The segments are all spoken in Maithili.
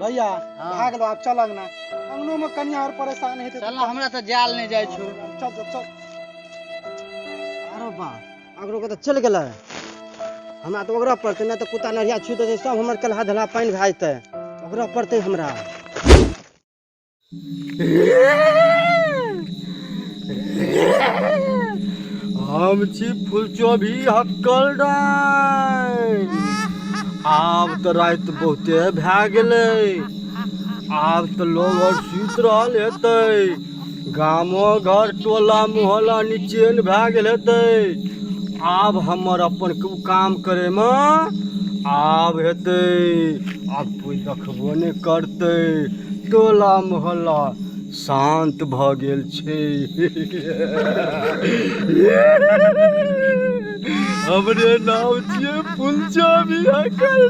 भैया। हाँ। भए गेलो, आब चल अंगना। अंगनो में कनिया और परेशान हेतै। चल, हमरा तऽ जायल नहि जाइ छौ। चल चल चल। अरे बा, अगरो के तऽ चलि गेलै। हमरा तऽ ओगरऽ पड़तै, नहि तऽ कुत्ता नढ़िया छू देतै सब, हमर केलहा धलहा पानि भए जेतै। ओगरऽ पड़तै हमरा। हम छी फुलचोभी हक्कल डाइन। आब तऽ राति बहुते भए गेलै, आब तऽ लोग आओर सुति रहल हेतै। गामो घर टोला मोहल्ला निचेन भए गेल हेतै। आब हमर अपन काम करैमे आब हेतै, आब कोइ देखबो नहि करतै। टोला मोहल्ला शान्त भऽ गेल छै। हमरे नाम छियै फुलचोभी हकल।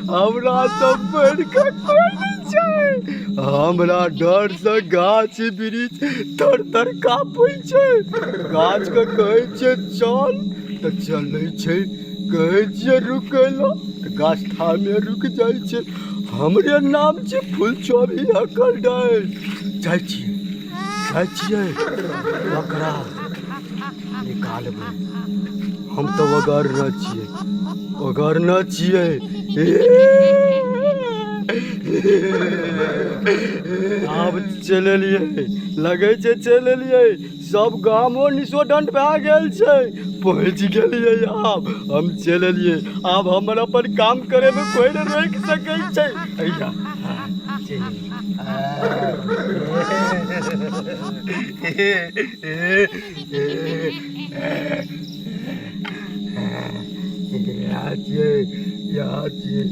हमरा सब बढ़ि कऽ कोइ नहि छै। हमरा डरसँ गाछ वृक्ष तर तर काँपै छै। गाछके कहै छियै चल तऽ चलै छै, कहै छियै रुकै लए तऽ गाछ ठामे रुकि जाइ छै। हमरे नाम छै फुलचोभी हकल डाइन। जाइ छियै, जाइ छियै, ओकरा निकालबै। हम तऽ ओगर न छियै, ओगर न छियै। आब चलि एलियै, लगै छै चलि एलियै। सब गामो निसोडंड भए गेल छै। पहुँच गेलियै, आब हम चलि एलियै। आब हमर अपन काम करैमे कोइ नहि रोकि सकै छै। अइया चलि यहाँ छियै, यहाँ छियै,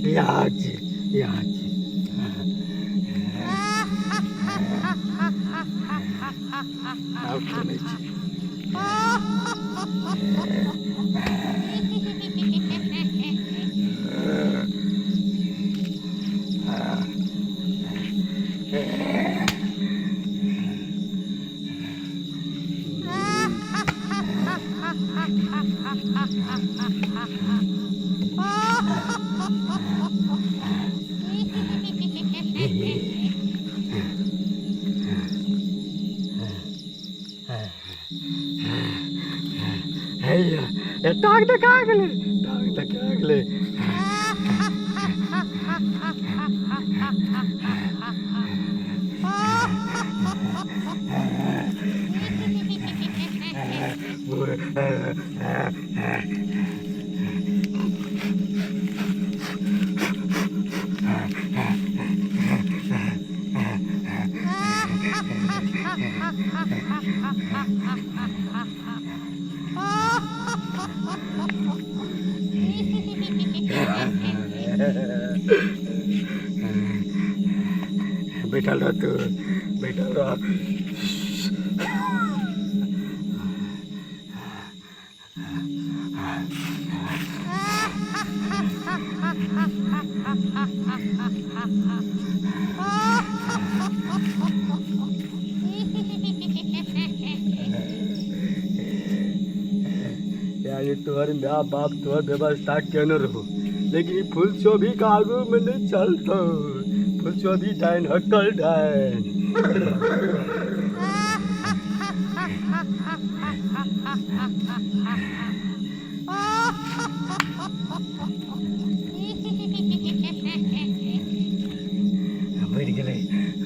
यहाँ छियै, यहाँ छियै। आब खेलै छी। हैया, टाक देखा गेलै, टाक देखा गेलै। बैठल रह तू, बैठल रह। यानी तोहर my बाप तोहर व्यवस्था केने रहो, लेकिन ई फूल चोभी के आगू में नहीं चलतो। फूल चोभी डाइन हकल डाइन। बढ़ि गेलै,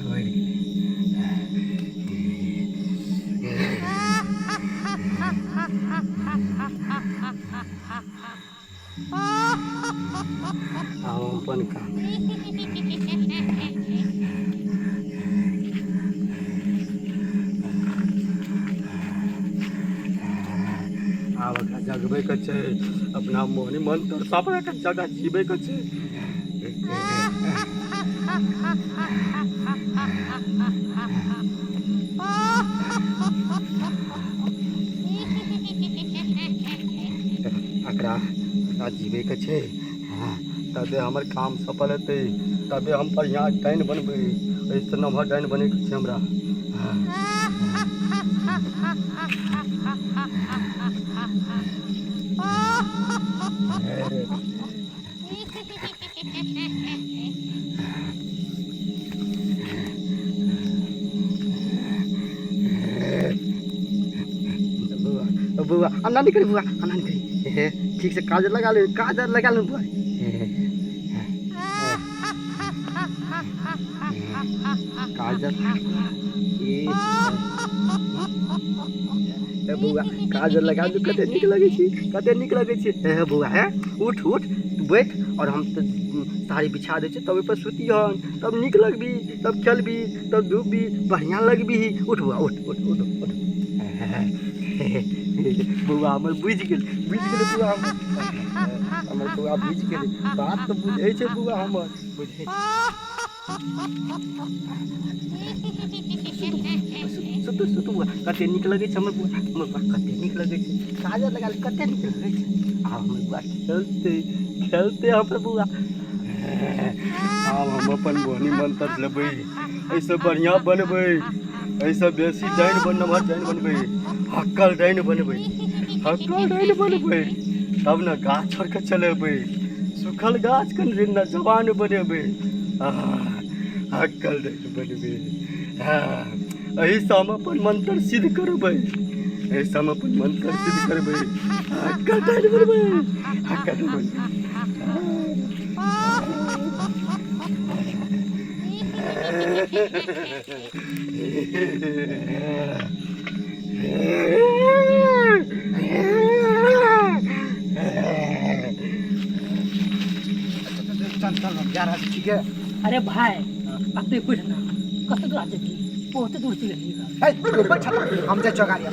बढ़ि गेलै। आब अपन काम। आब एकरा जगबैके छै, अपना मोन मन तरसाबैके जगह जीबैके छै। एकरा एकरा जीबैके छै। हँ, तबे हमर काम सफल हेतै, तबे हम बढ़िआँ डाइन बनबै। एहिसँ नमहर डाइन बनैके छै हमरा। हँ। बौआ बौआ अन्ना नहीं करी बौआ, अन्ना नहीं करी। ठीक से काजर लगा ले, काजर लगा ले बौआ। काजर ए बौआ, काजर लगा दू, कते नीक लगै छी, कते नीक लगै छी। हे बौआ, हे उठ उठ बैठ, और हम तऽ साड़ी बिछा दै छियै, तब ओहिपर सुतिहन, तब नीक लगबी, तब खेलबी, तब धूपबी, बढ़िआँ लगबी। उठ बौआ, उठ उठ उठ उठ। बौआ हमर बुझि गेल, बुझि गेलै बौआ हमर, हमर बौआ बुझि गेलै, बात तऽ बुझै छै बौआ हमर, बुझै छै। सुतू सुतू बौआ, कते नीक लगै छै हमर बौआ, हमर बौआ कते नीक लगै छै, काजर लगायल कते नीक लगै छै। आब हमर बौआ खेलतै, खेलतै हमर बौआ। आब हम अपन बोनी मंत्र लेबै, एहिसँ बढ़िआँ बनबै, एहिसँ बेसी डाइन नमहर डाइन बनबै, हक्कल डाइन बनबै, हक्कल डाइन बनबै, तब ने गाछ छोड़ि कऽ चलेबै, सूखल गाछके ने जवान बनेबै, हक्कल डाइन बनबै। एहिसँ हम अपन मंत्र सिद्ध करबै, एहिसँ हम अपन मंत्र सिद्ध करबै, हक्कल डाइन बनबै, हक्कल डाइन बनबै। चल चल जा रहा ठीक है। अरे भाई अपने पूछना कते दूर आते थी, बहुत दूर चले गई। हम जा चौगाड़ी।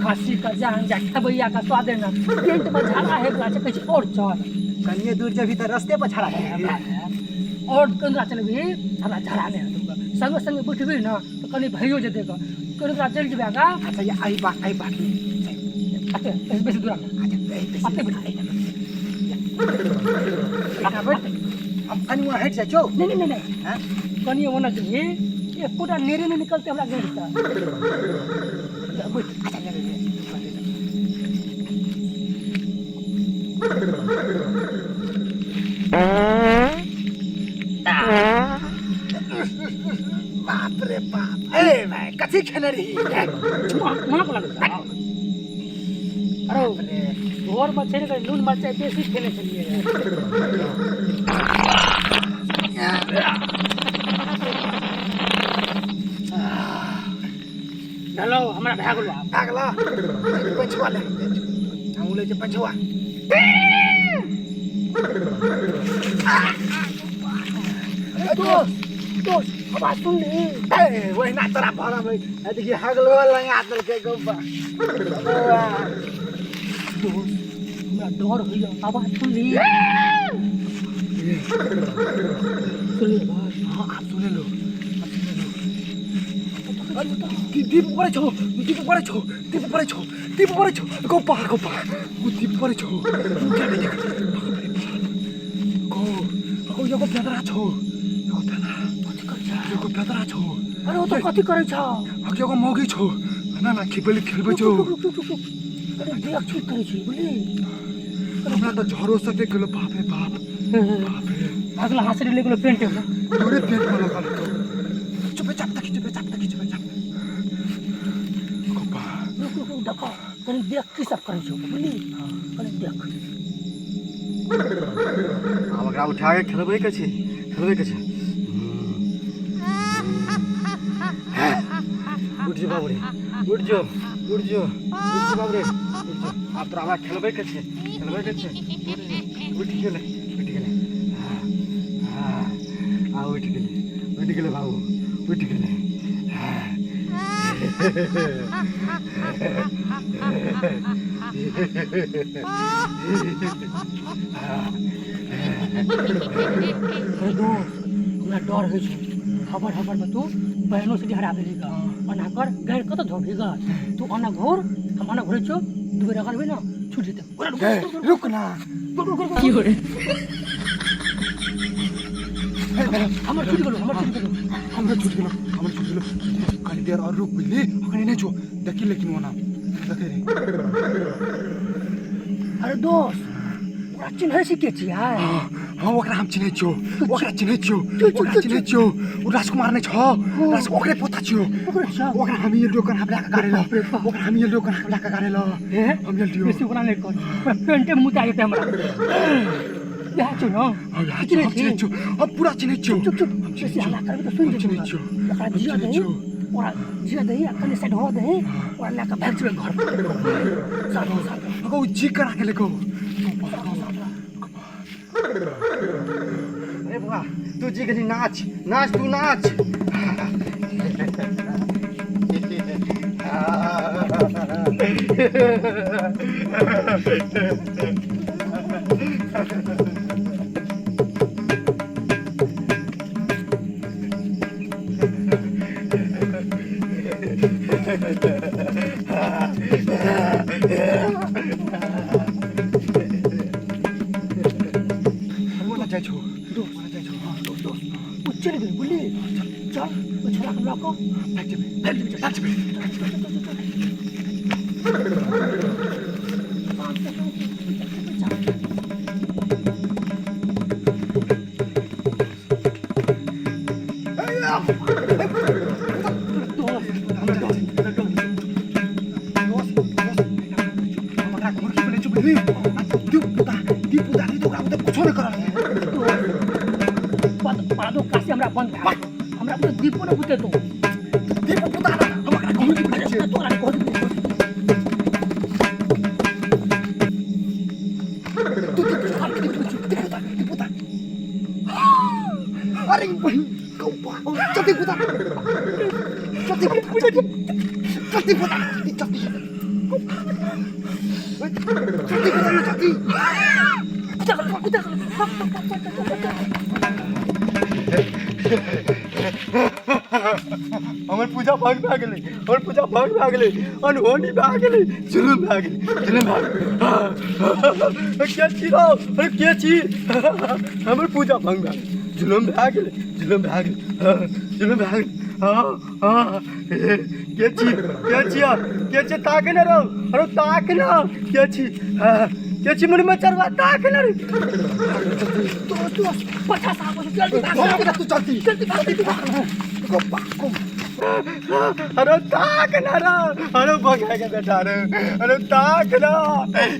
खांसी का जान जा खबैया का स्वाद है ना, पेंट में झाड़ा है बला छै और चल कनिए दूर जबी त रास्ते पर झाड़ा है और कंदरा चलबी हमरा झाड़ा नहीं हतौ, संगे संगे बैठबी ना तो कनी भइयो जेतै ग, कंदरा चल जेबे गा। अच्छा ये आई बात, आई बात नहीं अच्छा बेसी दूर ना। अच्छा बेसी बैठ बैठ, हम कनी वहाँ हट जाइ छौ। नहीं नहीं नहीं हां कनी ओना जेबी एकोटा नेरे नहीं निकलते हमरा गेट से। बैठ। अच्छा ले ले बाप रे बाप, अरे भाई कथी खेने रही? माँ को लगल। अरे घर में छै ने नून मरचाइ बेसी खेने छलियै। हेलो हमरा भए गेलो, भए गेलो। पछुआ ले, हम लै छै पछुआ। दोस्त दोस्त आवाज सुन ली। ए वहिना तोरा भरम है, देखिए हगलो लगा देलकै गौबा। दोस्त हमरा डर होइया, आवाज सुन ली, सुन ली आवाज। हाँ आप सुने लो, आप सुने लो। दीप पड़े छो, दीप पड़े छो, दीप पड़े छो, दीप पड़े छो, गौपा गौपा ओ दीप पड़े छो। क्या देख, बाप रे बाप, गो गो एगो बेदरा छो, एगो बेदरा कथी करै छौ? एगो बेदरा छो। अरे ओ तो कथी करै छौ? एगो मौगी छो ना ना खेबै खेलबै छो। अरे देख ठीक करै छी बुझली। हमरा त झरो सटे गेलो, बाप रे बाप, बाप रे। अगला हासरी ले गेलो पेंट में, तोरे पेंट में लगल तो। चुपचाप देखी, चुपचाप देखी, चुपचाप। गोपा रुक रुक रुक, देखो कनी देख की सब करै छौ बुझली, कनी देख। आब एकरा उठा के खेलबै के छै, खेलबै के छै। उठ जो बाबू रे, उठ जो, उठ जो, उठ जो बाबू रे, उठ जो। आब तोरा हमरा खेलबै के छै, खेलबै के छै। उठ जो, उठ गेलै, उठ गेलै। आ उठ गेलै, उठ गेलै बाबू, उठ गेलै। अरे दोस्त हमरा डर होइ छै, हबर हबर में तू बहनों से हरा देली गा, ओना कर गैर कत धोबी गा, तू ओना घोर हम ओना घोरै छौ, दू बेर रगड़बी ना छूट जेतै। रुक ना, रुक रुक रुक, हमर छूट गेलो, हमर छूट गेलो, हमरो छूट गेलो, हमर छूट गेलो। कनी देर और रुक बुझली, अखनी नहीं छो देखी, लेकिन ओना देखे रे। अरे दोस्त ओकरा चिन्है छी के छियै? हाँ, ओकरा हम चिन्है छियौ, ओकरा चिन्है छियौ, ओकरा चिन्है छियौ। ओ राजकुमार नहि छौ, राज ओकरे पोता छियौ। ओकरे छियौ? ओकरा हम एलियो कन लए कऽ गाड़े लए, ओकरा हम एलियो कन लए कऽ गाड़े लए। हे, हम एलियो। बेसी ओकरा नहि कर, ओकरा पेंटे मुता जेतै हमरा। इएह छौ ने? हाँ, इएह चिन्है हम छी? चिन्है छियौ, हम पूरा चिन्है छियौ। चुप चुप, बेसी हल्ला करबै तऽ सुनि हम जेतौ। चिन्है छियौ। ओकरा हम जिया चिन्है दही, छियौ। ओकरा जिया दही आ कनि साइड हुआ दही, ओकरा लए कऽ भागि जेबै घर। साथ साथ। अगो ओ जी करा के लेको। अरे बौआ, तू जी गेली, नाच नाच, तू नाच। ओना जाइ छौ, ओना जाइ छौ। हाँ, दोस्त दोस्त, ओ चलि गेल, बुझली? चल, ओहि छोड़ाके लऽ कऽ भागि जेबै, भागि जेबै, भागि जेबै। चल चल चल चल। शान्त शान्त, चल। दोस्त, हमरा डर, हमरा डर। दोस्त दोस्त, हम ओकरा घुरकी पे ले छौ, बुझली? आ दीप पुता, दीप पुता नहीं तो ओकरा बुते कुछो नहीं करल। पादो कासे हमरा बंद भए गेल, हमरा पूरा दीपो ने बुतेतो। दीप पुता ना, हम ओकरा घुरकी पे ले छियै। तोरा कहत। तू दीप पुता, दीप पुता, दीप पुता, दीप पुता। अरे बहिन कौपा, चल दीप पुता, चल दीप पुता, चल दीप पुता, चल दीप, चल दीप पुता, चल दीप। कुत्ता कुत्ता। हमर पूजा भंग भए गेलै, हमर पूजा भंग भए गेलै, अनहोनी भए गेलै, जुलुम भए गेलै, जुलुम भए गेलै। के छी रौ? अरे के छी? हमर पूजा भंग भए गेलै, जुलुम भए गेलै, जुलुम भए गेलै, जुलुम भए गेलै। हाँ हाँ, के छी? के छी? के छी? ताक ने रौ, अरे ताक ने, के छी? के छी? मुनि मचरवा, ताक ने रे। दोस्त दोस्त, पछा साहब, जल्दी भाग। तू चलती, जल्दी भाग, जल्दी भाग। गोपा गो। अरे ताक ना रे, अरे भगाए के बेटा रे, अरे ताक ना,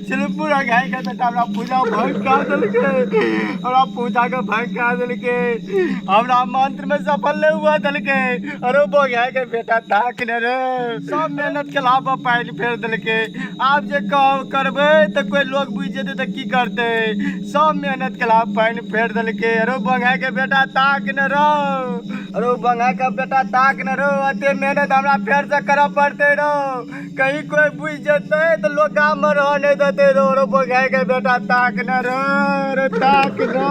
सिलपुरा गाय के बेटा, हमरा पूजा भंग कर देलकै, हमरा पूजा के भंग कर देलकै, हमरा मंत्र में सफल नहीं हुआ देलकै। अरे भगाए के बेटा, ताक ने रे, सब मेहनत के लाभ पानि फेर देलकै। आब जे करबै तऽ कोई लोग बुझि जेतै तऽ की करतै? सब मेहनत के लाभ पानि फेर देलकै। अरे भगाए के बेटा, ताक ने रो, अरे बंगाई के बेटा, ताक ने रो, एते मेहनत हमरा फेर से करऽ पड़तै रो, कहीं कोई बुझि जेतै तऽ लोग गाम में रह नहीं देतै रो। रो बंगाई के बेटा, ताक ने रो, रे ताक ने।